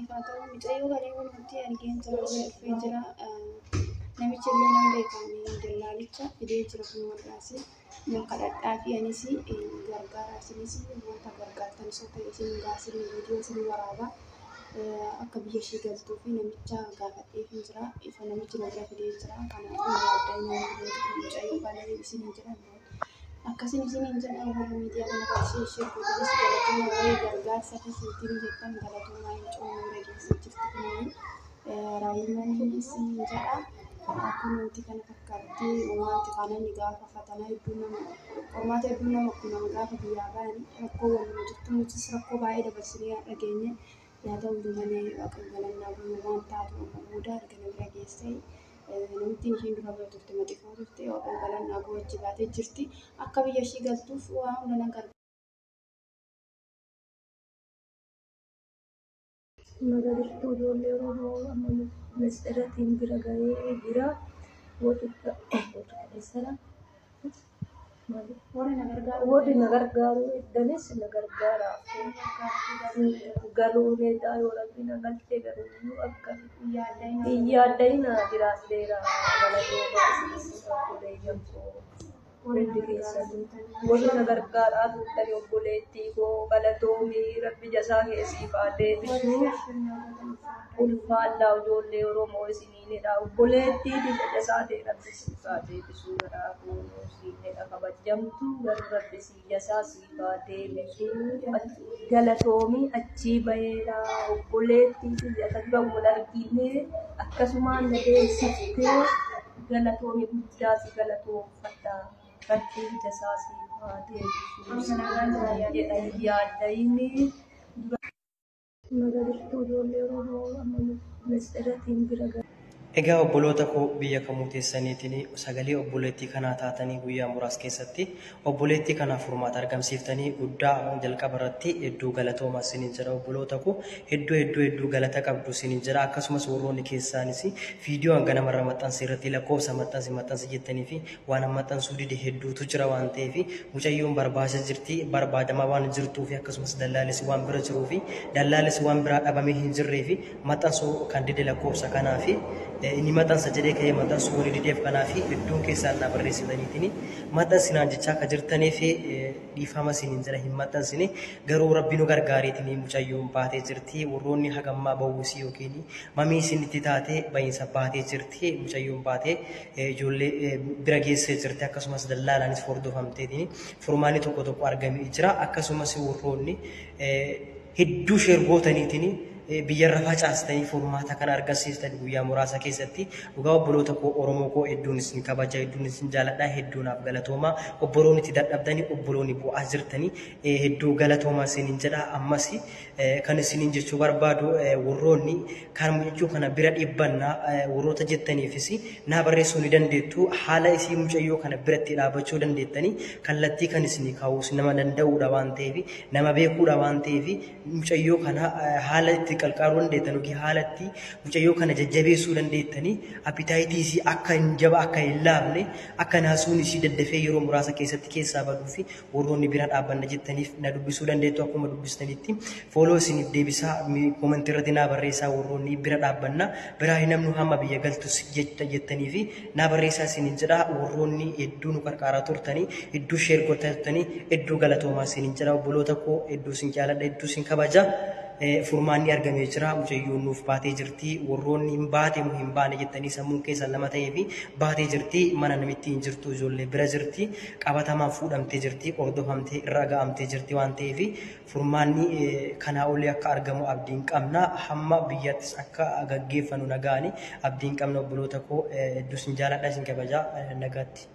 Isiniif haa ta'u. Mucayyoo galee walumatti argeen jira, dhufee jira. Namichi illee nan beekame dallaalicha fidee jira kun warraasi. Nan kadhadhaa fi anis gargaara isinis wanta gargaartan osoo ta'e isin gaasin viidiyoo isin waraabaa. Akka biyya ishee galtuu fi namicha gaafadhee fi jira. Ifa namichi na bira fidee jira. Kanaafuu yaaddaa inni mucayyoo galee isin jira. Akkasiin isiniin jedha warri miidiyaa kana irratti ishee gootanis galatoomaa, waa'ee gargaarsa fi siitiin jettan galatoomaa, hin coomne bira geessee jirti kunuun raayilmanii isiniin jedha. Kunuuti kana fakkaatti wanti kanani gaafa fatanaa hedduu nama qormaata hedduu nama qunnama gaafa biyyaa ba'an rakkoo waluma jirtu nutis rakkoo baay'ee dabarsinee dhageenye yaa ta'u malee Waaqayyo galannaa guyyuu waan taatu amma booda erga na bira geessee namittiin isheen dura bira turte maxifoo turte Waaqayyo galannaa guu achi baatee jirti. Akka biyya ishii galtuuf waa hunda nan gargaara. Naga jirtuu ijoollee Oromoo, amma ministeeratiin bira gahee jira. Goota Warri na gargaaru warri na gargaaru eddanis na gargaara. Galuu meedaa yoo Rabbi na galche garuu akka hin yaadda'ina jiraadheera. Galatoomaa isinis obboleeyyan koo. Hundi keessanuu warri na gargaaraa turtan, obboleettii koo galatoomii, Rabbi jasaa kee siif haa deebisu. Ulfaadhaa ijoollee Oromoo isiniinidha. Obboleettii tiyya jasaa ta'e Rabbi siif haa deebisu. Garaa koo siinidha kabajamtu garuu Rabbi si jasaa siif haa deebisu. Galatoomii achii baheera obboleettii tiyya kan dura wal argine akkasumaan na deemsiftee galatoomii guddaa si galatoomfadha. Rabbiin jasaa siif haa deebisu. Jedha hin yaadda'ini. Naga jirtuu ijoollee Oromoo, amma ministeeratiin bira gahee. Egaa obboloota koo, biyya kamuu teessaniitiin sagalee obboleettii kanaa taatanii guyyaa muraasa keessatti obboleettii kanaaf furmaata argamsiiftanii guddaa jalqaba irratti hedduu galatoomaa isiniin jedha. Obboloota koo, hedduu hedduu hedduu galata qabdu isiniin jedha. Akkasumas warroonni keessaanis viidiyoo hanga namarra maxxanse irratti lakkoofsa maxxansi maxxansi jettanii fi waan maxxansuu dide hedduutu jira waan ta'eef, mucayyoon barbaasa jirti, barbaadamaa waan jirtuu fi akkasumas dallaalis waan bira jiruu fi dallaalis waan biraa dhabamee hin jirree fi maxxansuu kan dide lakkoofsa kanaa fi inni maxxansa jedhee ka'ee maxxansuu wani dideef kanaa fi hedduun keessaan na barreessitaniitiin maxxansinaan jechaa akka jirtanii fi dhiifama isiniin jira, hin maxxansine. Garuu Rabbi nu gargaareetiin mucayyoon baatee jirti. Warroonni hagammaa bawwisii yookiin mamii isinitti taate bahiinsa baatee jirti. Mucayyoon baatee ijoollee bira geessee jirti. Akkasumas dallaalaanis hordofamteetiin furmaanni tokko tokko argamee jira. Akkasumas warroonni hedduu share gootaniitiin biyyarra facaastanii furmaata kana argisiistan guyyaa muraasa keessatti, dhugaa obboloota koo, Oromoo koo, hedduun isin kabaja, hedduun isin jaaladha, hedduu naaf galatooma. Obboloonni itti dadhabdanii, obboloonni bu'aa jirtanii, hedduu galatooma isiniin jedha. Ammas kan isiniin jechuu barbaadu, warroonni kan mucayyoo kana bira dhibbannaa warroota jettaniifis naa barreessuu ni dandeettu. Haala isii mucayyoo kana biratti dhaabachuu dandeettanii kallattii kan isinii kaa'uus nama danda'uudha waan ta'eef, nama beekuudha waan ta'eef, mucayyoo kana haala itti qarqaaruu dandeettan yookiin haala itti mucayyoo kana jajjabeessuu dandeettanii, appetite isii akka hin jaba, akka hin laafne, akka naasuun isii daddafee yeroo muraasa keessatti keessaa baduu fi warroonni bira dhaabbanna jettaniif na dubbisuu dandeettu. Akkuma dubbistanitti follow isiniif deebisaa, comment irratti naa barreessaa. Warroonni bira dhaabbanna biraa hin namnu hamma biyya galtus jettanii fi naa barreessaa isiniin jedha. Warroonni hedduu nu qarqaaraa turtanii, hedduu share godhaa turtanii, hedduu galatoomaa isiniin jedha. Obboloota koo, hedduu isin jaaladha, hedduu isin kabaja. Furmaanni argamee jira, mucayyoon nuuf baatee jirti. Warroonni hin baate moo hin baane jettanii sammuun keessan lama ta'ee fi baatee jirti, mana namitti hin jirtu, ijoollee bira jirti, qabatamaan fuudhamtee jirti, hordofamtee irra ga'amtee jirti waan ta'eef, furmaanni kanaa olii akka argamu abdiin qabna. Hamma biyyattis akka gaggeeffannu nagaani abdiin qabna. Obboloota koo, hedduu isin jaaladha, isin kabajaa, nagaatti.